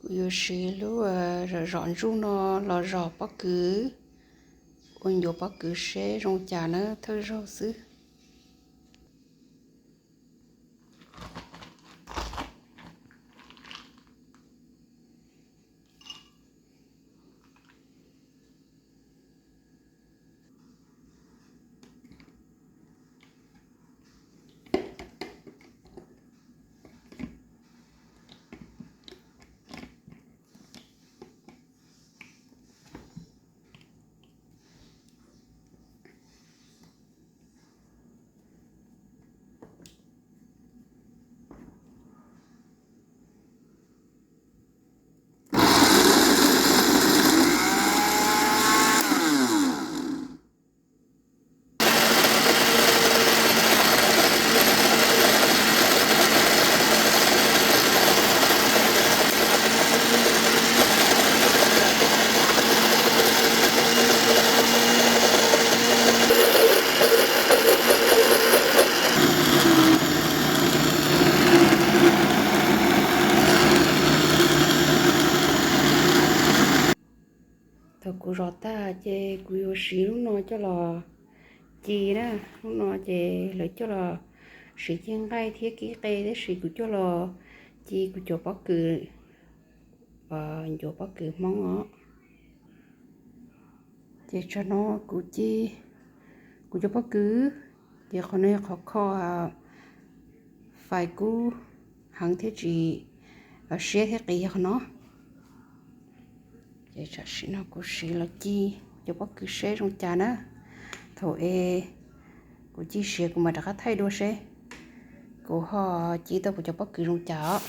Kuv yuav siv lub zom zom ntsuj no los zom pob kws, ua ncuav pob kws seb zoo cas na, thawj zaug xwb. Thaum kuv zom tag ces kuv yuav siv lub no coj los ci na. Lub no ces lawv coj los siv ci nqaij thiab kib qe, tab sis kuv coj los ci kuv cov pob kws, ncuav pob kws Hmoob os. Ces tsam no kuv ci kuv cov pob kws, ces qhov no yog qhov kho fais kub heev thiab tsis siab thiab qis yog qhov no. Ces tam sim no kuv siv los ci cov pob kws seb zoo cas na. Thaum es kuv ci siav kuv mam rov qab thaij dua seb kuv ho ci tau kuv cov pob kws zoo cas os.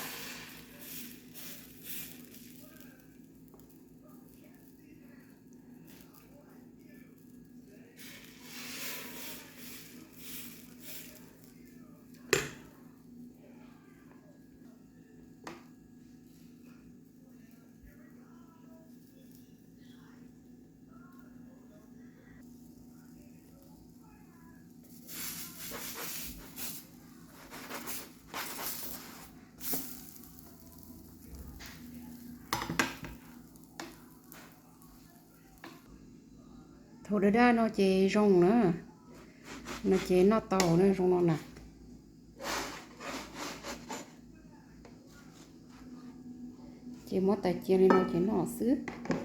Thaum daj daj no ces zoo na, no ces noj tau na, zoo no na. Ces muab tais cia li no ces noj xwb.